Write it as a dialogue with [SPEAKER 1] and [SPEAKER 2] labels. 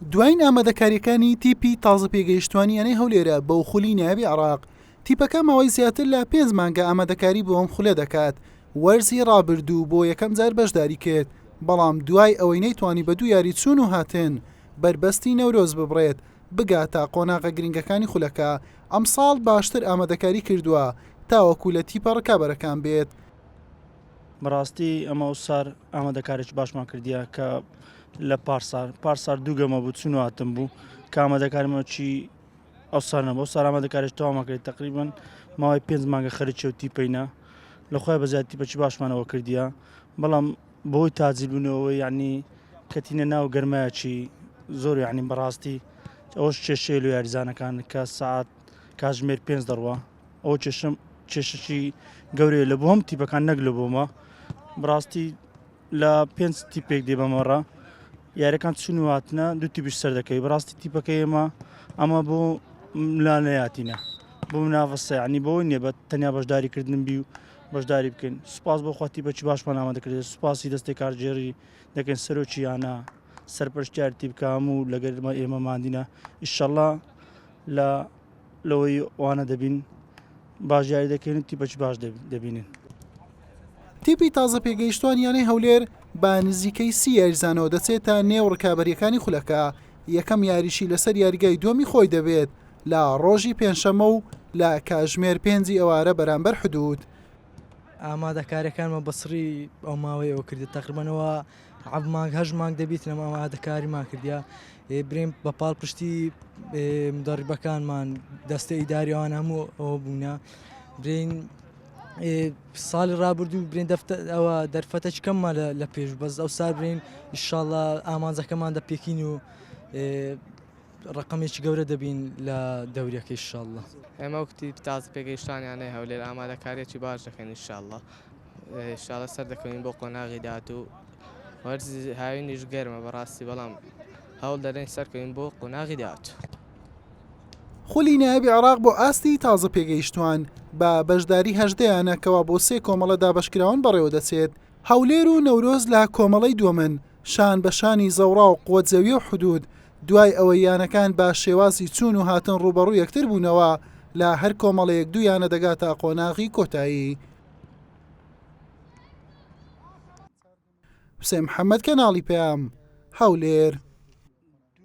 [SPEAKER 1] دوایین ئامادەکارییەکانی تیپی تازە پێگەیشتوانی یانەی هەولێرە بۆ خولی نایابی عێراق، تیپەکە ماوەی زیاتر لە پێنج مانگە ئامادەکاری بۆ ئەم خولە دەکات، وەرزی رابردوو بۆ یەکەمجار بەشداری کرد، بەڵام دوای ئەوەی نەیتوانی بە دوو یاری چوون و هاتن بەربەستی نەورۆز ببڕێت بگاتە قۆناغە گرنگەکانی خولەکە، ئەمساڵ باشتر ئامادەکاری کردووە تاوەکو لە تیپە رکابەرەکان بێت.
[SPEAKER 2] بەڕاستی ئەمە ئەوسار ئامادەکارێکی باشمان کردیە کە لە پارسار پارسار دوو گەمە بوو چون هاتم بوو کە ئامادەکارمە چی ئەوسار نەبوو سار ئامادەکارێک تەوامان کرد تقریبا ماوەی پێنج مانگە خەریکی و تیپینە لە خۆی بە زیاد تیپەکی باشمانەوە کردیە بەڵام بۆی تاجیبوونەوە یعنی کەتینە ناو گەرمایەکی زۆر یعنی بەڕاستی ئەوەش کێشەیە لە یاریزانەکان کە سعات کاتژمێر پێنج دەڕوا ئەوە کێشەم کێشەکی گەورەیە لە بۆ هەم تیپەکان نەک لە بۆمە بڕاستی لە پێنج تیپێک دێ بەمەڕە یاریەکان چون و هاتنە دوو تیپیش سەر دەکەوی بەڕاستی تیپەکە ئێمە ئەمە بۆ ملانەیاتینە بۆ منافەسە ینی بۆ نییە بە تەنیا بەشداریکردن بی و بەشداری بکەین سوپاس بۆ خوا تیپەکی باشمان ئامادە کرد سوپاسی دەستی کارگێڕی دەکەین سەرۆکی یانە سەرپەرشتیار تیپکە هەموو لەگەر ئێمە ماندینە ئیشەڵا لە لەوەی وانە دەبین باش یاری دەکەین و تیپەکی باش دەبینن.
[SPEAKER 1] تیپی تازە پێگەیشتوان یانەی هەولێر بە نزیکەی سی یاریزانەوە دەچێتە نێو ڕکابەریەکانی خولەکە، یەکەم یاریشی لەسەر یاریگای دووەمی خۆی دەبێت لە ڕۆژی پێنجشەممە و لە کاژمێر پێنجی ئێوارە بەرامبەر حدود.
[SPEAKER 3] ئامادەکاریەکانمان بە سڕی ئەو ماوەی ئەوە کردی تەقریبەنەوە حەڤ مانگ هەشت مانگ دەبیت لەم ئامادەکاریمان کردیا برێن بە پاڵپشتی مدەڕیبەکانمان دەستە ئیداریوان هەموو ئەوە بوونە برین ساڵی ڕابردوو برێن ئەوە دەرفەتە کەممان لە پێش بەس ئەو سار برین ئیشاڵە ئامانجەکەمان دە پێکین و ڕقمێکی گەورە دەبین لە دەوریەکەی شاءله
[SPEAKER 4] ئێمە وەکتی تازە پێگەیشتان یانەی هەولێر ئامادەکاریەکی باش دەکەین ئینشاءاللە ئینشاءاللە سەردەکەوین بۆ قۆناغی داهاتوو وەرزی هاوینیش گەرمە بەڕاستی بەڵام هەوڵ دەدەین سەرکەوین بۆ قۆناغی داهاتوو.
[SPEAKER 1] خولی نایابی عێراق بۆ ئاستی تازە پێگەیشتووان بە بەشداری 18 یانە کەوا بۆ سێ کۆمەڵە دابەشکراون بەڕێوەدەچێت، هەولێر و نەورۆز لە کۆمەڵەی دووەمن، شان بە شانی زەوڕا و قوەت زەویە و حدود، دوای ئەوەی یانەکان بە شێوازی چوون و هاتن ڕووبەڕوو یەکتر بوونەوە، لە هەر کۆمەڵەیەک دوو یانە دەگاتە قۆناغی کۆتایی. حوسێن محەمەد، کەناڵی پەیام، هەولێر.